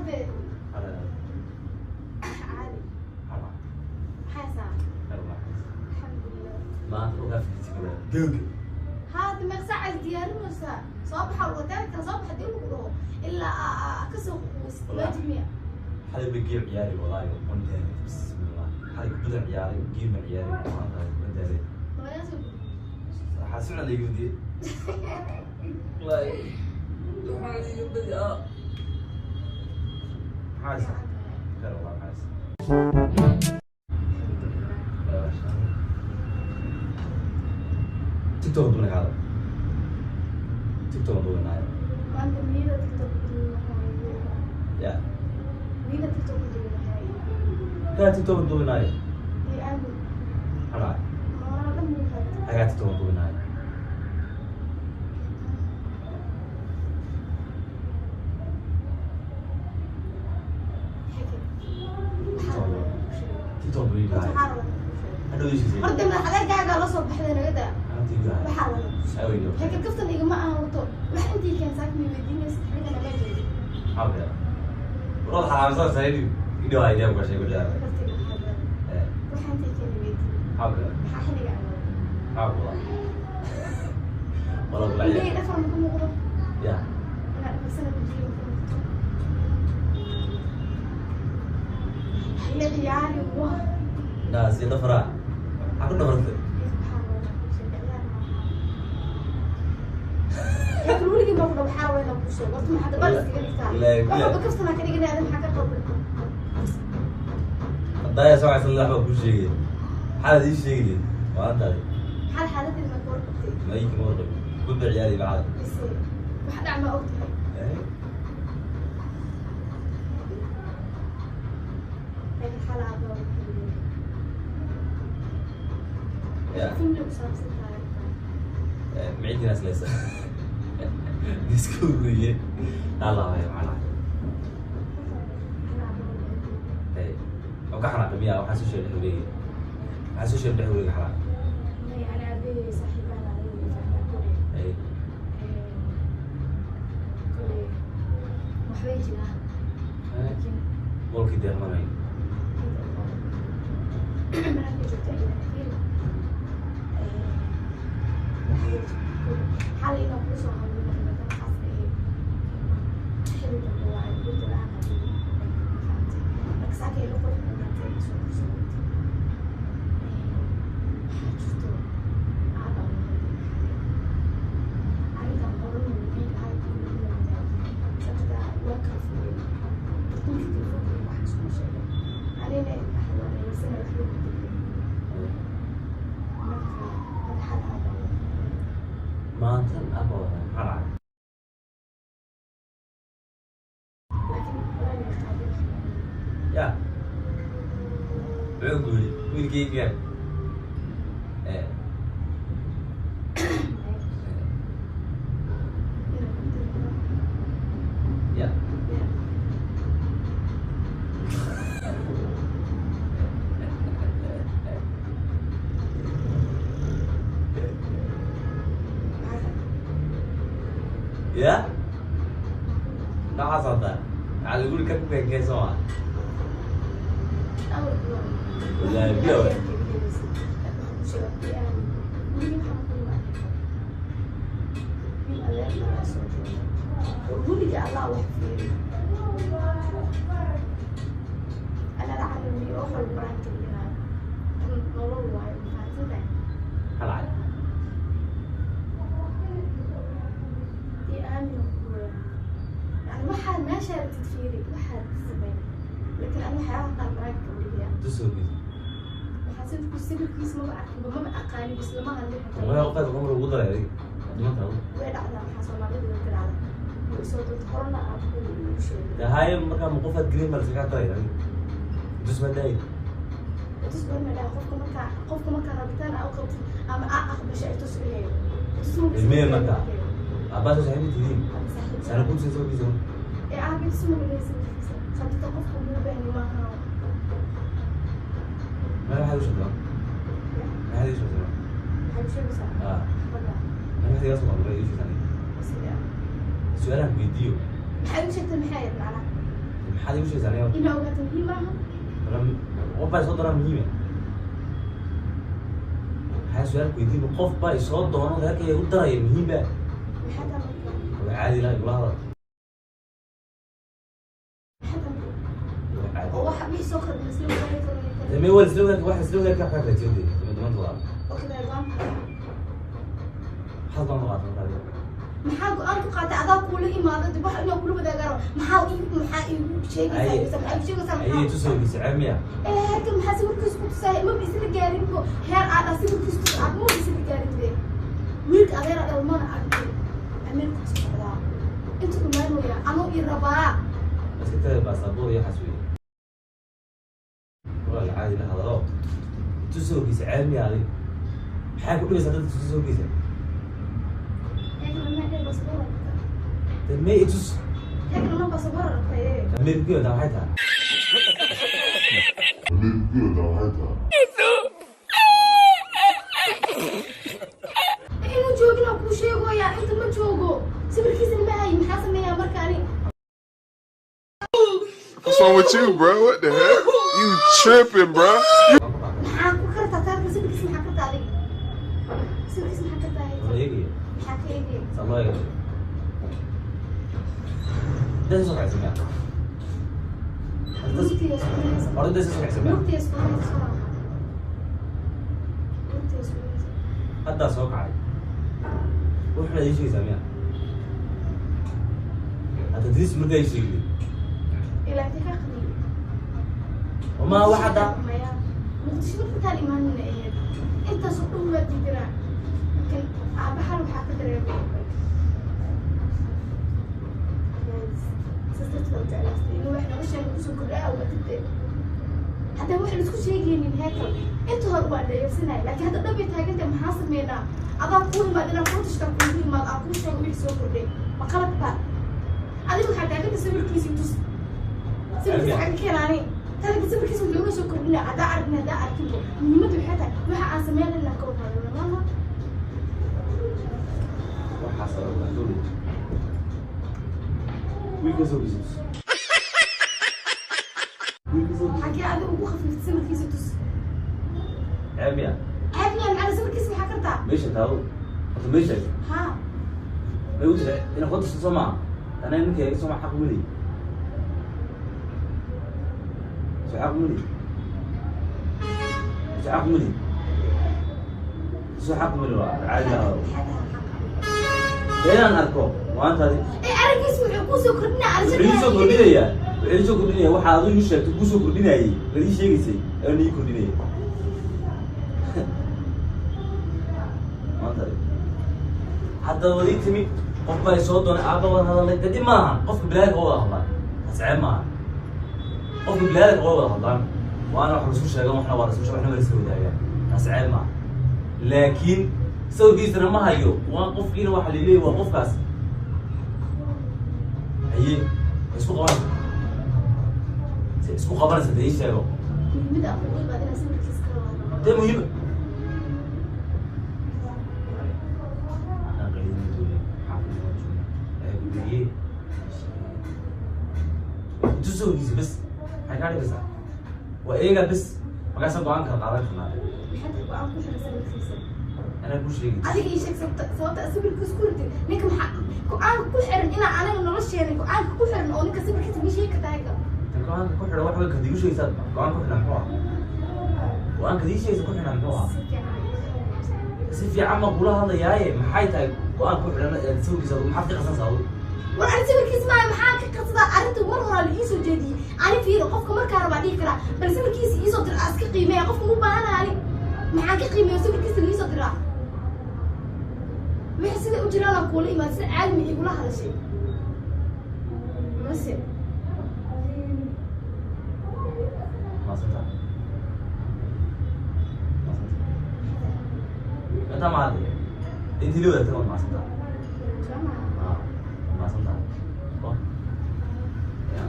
Hadde Hada. Caadi. Hada. Maxaa saa? Hada. Alxamdulilah. Maanta uga fikirtay doog. Haada meeq saac is diyaarinaysaa? Soo baxa hoteelka, soo baxa dii lagu dhaho ilaa kasoo ququusid waajib miya? Xalay ba game ciyaari, wallahi waan daalay. Bismillah. Xalay kubada ciyaaray, game ciyaaray, maanta waan daalay. Malaga soo gudbi. Waxaa si fiican liiga badiyay. Wallahi. Waxaa liiga badiyaa. Maxaa haysaa? Kar wallahi maxaa haysaa? TikTok duuna kaada. TikTok duunaayo. Maanta niyada TikTok duunahay. Ya. Niyada TikTok duunahay. Kaa TikTok duunaayo. Iyo aamin. Maxaa dhacay? Nolol dhan buu qaatay. Agaa TikTok duunaayo. TikTok duunaayo. Waxaa rabaa inaan kuu sheego. Hadhow ii sheegay. Horta madax adeegaaga la soo baxday naga daa. Antiga. Waxaa rabaa inaan kuu sheego. Aweydo. Xilka kaftan igama aan wato. Wax intii keensaak mi weydiinaysid xilligana ma joogo. Maxaa bixi? Warad xaraamsan saydi. Idho ay idea ku sheego jaa. Kaftan waxaa rabaa. Eh, Waxa intii keeni weydiin. maxaa bixi? Maxaa xilliga aan wato? Maxaa bixi? Wala wala. Indhahii dhafar ma ku muuqdo? Ya. Inaa dhafarsana ku jiro ma ku muuqdo? Ila ciyaari waa. Daa si dhafra. Aku dhafartay. Waxaa rabaa inaan kuu sheego, ciyaar maaha. Laakiin weligii baa ku dhaw waxaa rabaa inaan kuu sheego. Horta maxaa dabal iskaga dhigtaa? Wallaahi, Wax walba kaftanaa ka dhiganaya, adiga maxaa ka qaldan? Hadaya soo caysan lax baa ku sheegay. Maxaa la ii sheegay? Waa antaadi. Maxaa xaaladdeeda ma ka warqabtay? Ma ii kama warqabin. Gudba ciyaari bacda. Mise wax dhac ma ogtahay? Eh? Laakiin xal aabba waa ku yiri. Ya. Family ku saabsan tahay. Eh, maciidina islaysa. Isku guriye. Allah ya macna. Xal aabba waa ku yiri. Eh, oo ka xanaaqay miyaa waxaa soo sheegay wareegi. Waxaa soo sheegay wareegi xanaaq. Maya, ani aabbahay saaxiibahan anigu way fahmaan koley. Eh, Koley waxbay jiraan. Laakiin Walkii deeqmanay. inta mararka joogto ayadana fiiri. Waxbay jiraan koley. Xal inaan kuu soo hadlo marka waxaas ahayd. Xilli dambe waa ay gurda la'aan qabin. Ma fahamtay? Marka saaka ila qurux badnaatay soo kursanaatay. Waxaa jirto aabba aan wada xalay. Arrintan qoran wuu ahay kulli la wadaagay. Sababta waa kala fogey. Dadka telefoonka wax isuma sheegay. Anina waxaan wax lagu degay. Marka madaxada aabba aan wada. Maantan abba wada maxaa dhacay? Laakiin walaa laga qaaday wax. Ya. Wuxuu guuri wiilkayga. Eh, Inaan ku degno. ya. Ya. Maxaa Ya. Noocaas hadda. Waxaa lagu yiri ka keenkeen soo ma? Wallaahi, biyo waay. Weliga Allah wax fiiri. Ana la caalamiyo wax walba baraanka dhiganayo. Tan nolol waayo, ma fahansantahay? Maxaa dhacay? Dee aamin ku weyn. Yani waxaad meesha rabtid fiiri, waxaad samayn. Laakiin ani waxyaabaha qaar baraanka dhigaya. Tusoo gidi. Waxaa sawirku sawirkiisa maba arkinba, maba aqaanin, bas lama hadlin xitaa. Waa qaad qamar ugu daray adiga. Dhimanka ugu. Way dhacdaa, waxaa Soomaalida way ka dhacdaa. Way soo doonta horena aad ku igu sheegay. Dahaye markaa ma qofaad green bal iskaga daray adiga. Tus ma daay. Tus goorma dhaha qofka markaa rabitaan aa u qabtid ama aa aqbashay ay tus u yahay. Tus ma Ilmihii markaa. Abbaa soo saaxiib tihiin. Saaxiib. Sana ku soo soo. Ee aabe tus ma dhageysan sawirkiisa. Sababta qofka ugu baahni maaha. Ma waxaad u sheegtaa? Maxaad ii sheegtaa? Maxay u sheegaysaa? Ah, Xabadda. ma waxaad iga soo qalday ii sheegtaa. Sidee? Su'aalahan weydiiyo. Maxay u sheegtay maxay ahayd macnaha? Maxaa Maxaad igu sheegaysaa aniga? Inaa ogaato muhiim maaha. Qof baa isoo doonaa muhiime. Maxaa su-aal ku weydiin? Qof baa isoo doono, reerkayga u daraya, muhiim ba? Maxaa taa marka? Waa caadi la igula hadal. Maxaa taa marka? Waa caadi. Oo waxa wixii soo kordhay isla wadaagi karno. Dee may waa isla wadaag, waxa isla wadaag ka kala jeeday dhammaantood waa. Okay, bye, go'aan. Maxaad go'aan ku qaadatay marka adiga? Maxaa go'aan ku qaatay? Adaa kuula imaada dib wax inaa kula wadaagaro. Maxaa iigu sheegaysaa? Mise maxaa iigu sheegaysaa? Ayay maxaa tusawgiisa ceeb miya? Ee, heerkan maxaa sawirkiisa ku tusaaya? Maba isla gaarin bo heer aad ah sawirkiisa tus aad maba isla gaarin be. Wiilka adeer aad dhalmana arkin, Ameerika ku socdaa, inta imaanaya anuu i rabaa. Iska taga baasaboor iyo waxaas weeye. Walaal, caadi la hadalo. Tusawgiisa ceeb miya adiga? Maxaa ku dhibaysaa dadka tusawgiisa? Heerkan ma dheer baasaboor rabtaa. Dee may itus. Heerkan ma baasaboor rabtaa ee? Ameerika ku yadaa maxay tahay? Inuu joogin aan kuu sheegoyaa, inta ma joogo, sawirkiisana ma hayi. Maxaa sameeyaa marka ani? What's wrong with you, bro? What the heck? You tripping, bro? Waan ku qaatay. Maxaa ku kartaa taarka sawirkiisa? Maxaa kartaa adiga sawirkiisa? Maxaa kartaa? Waan eegaya. Maxaa ka eegaya? Saa loo eegay. Dee soo kacaysa miya? Lugtiga isku haysa. Horta dee soo kacaysa miya? Lugtiga isku haysa soo maaha. Lugtiga isku haysa. Haddaa soo kacay. Wuxuuna ii sheegaysaa miya? Hadda diis markaa ii sheegtay. Ilaa intee kaa qadiyo? Ma wax hadda Maya, Muqdisho marka intaan imaanina ahayd intaasoo dhan waa diidanaa, laakiin aabahan waxaa ka dareemay saas darteed u jeclaystay inuu wax nolosheena kusoo kordha awgatide. Haddaan wax laisku sheegaynin heekal inta hore waa dhayarsanaya, laakiin hadda dhan bay taagantahay. Maxaa sameynaa? Adaa kuu imaad inaan kuu tashtaa, kuugu imaad aan kuu sheego wixii soo kordhay. Ma qalad baa? Adiga waxaa taaganta sawirkiisii tus, sawirkiisa xagga keenaani tadanka sawirkiisa wuxuu noo soo kordhina. Haddaa aragna, haddaa arkinbo, muhiimadda waxay tahay waxa aan sameynayna ka wada maaha. Waxaas waa dowlad. Wiilka soo gisis. Wiilka soo gisis. Xagee adiga ugu khafiiftay sawirkiisa tus? Ceeb miya? Ceeb miyaa? Macana sawirkiisa maxaa kartaa? Meesha taado. Horta meesha. Haa. May u tiri inaan kuu tuso soo maaha? Anaa ninkayga soo ma xaq uma lihi. Soo xaq uma lihi. Soo xaq uma lihi. Soo xaq uma lihi, waa caadi la hadalo. Maxaa tahay xaqa? Inaan arko maantaadi. Ee, aragiisa wuxuu kusoo kordhinaa. Wuxuu ii soo kordhinayaa, wuxuu ii soo kordhinaya waxa adigu ii sheegtay kuu soo kordhinayay, baad ii sheegaysay ayaan ii kordhinayay maantaadi. Hadda wad ii timi, qof baa isoo doonay, aabba wada hadalnay. Dee dhib maaha, qofka bilaadanka waa wada hadlaan, taas ceeb maaha. Qofka bilaadanka waa wada hadlaan, waana wax laisku sheegan, waxna waa laisku sheeg, waxna waa laisla wadaagaan, taas ceeb maaha. Laakiin sawirkiisana ma hayo, waa qofkiina waxa laleeyahay waa qofkaas. Haye, ma isku qabanaysa? Se isku qabanaysa? Dee ii sheego. Muhiimadda aan kugu imaad inaan sawirkiisa ka wada. Dee muhiim aan qaydin doonay, xaafadda waan joognaa. Ee, gurigee intuu sawirkiisa bes maxay kaa dhigaysaa? Waa eegaa bes, markaasaan go'aan kala qaadan karnaa. Maxaa tahay go'aan ku xiran sawirkiisa? Anaa kuu sheegay. Adiga ii sheeg sababta aad sawirkiisa ku ritid ninka. Maxaa go'aanka ku xiran inaa anaga nolosheena go'aanka ku xiran oo ninka sawirkiisa ma sheegi kartaa heekal? Tan go'aanka ku xidhan wax way kad igu sheegaysaa. Go'aan ku xidhan muxuu ah? Go'aanka ii sheegaysa ku xidhan muxuu ah? Si fiican. Si fiican baan kula hadlayaaye, maxay tahay go'aan ku xidhan ee sawirkiisa? Maxaad ka qasanaysaa adigu? War ani sawirkiisa maayo, maxaa ka qasdaa? Arrinta mar horaa la iisoo jeediyey. Ani fiiri, qofka markaa rabaa dhihi karaa bal sawirkiisa iisoo dira, iska qiimeeya. Qofka mu baahanaha ani maxaan ka qiimeeya sawirkiisa la iisoo diraa? Wixii sida u jiraan aan kuula imaad, sida caalami igula hadashay mase? Maasantahay, maasantahay. Intaa ma hadlaya, intii la wadaagtay waad maasantahay. Ah, waad maasantahay. Oh. Ya.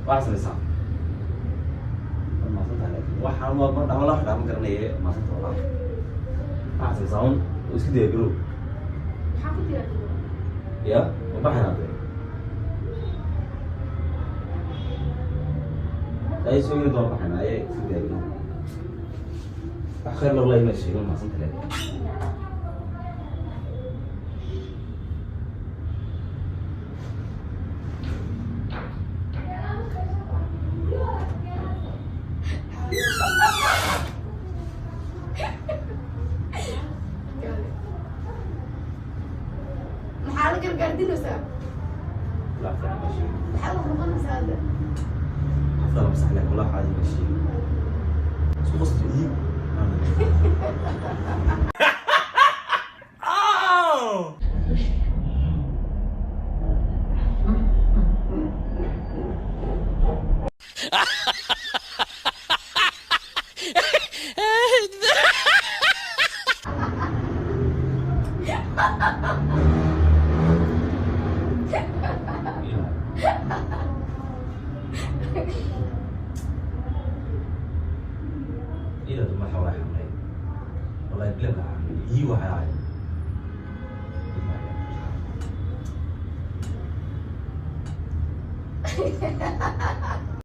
Waxaad samaysaa, waad maasantahay, laakiin waxaan waa ma dhama la xidhaa ma garanaye. Maasanta walaa, waxaad samaysaa un oo isku daya garow. Maxaa ku diraa? Ya, ma baxaynaa dee? Ay soo doon baxana ay isu daayno. Wax khayr wallahi ma sheego ma santa leeyahay. Maxaa la gargaardinaysaa? La fiican ma sheego. Maxaa la noqonaysaa hadda? Afdal masax leh wallahi caadi ma sheego. Isku qosli iyo. إذا ما حول حملي والله بلا هي وحي.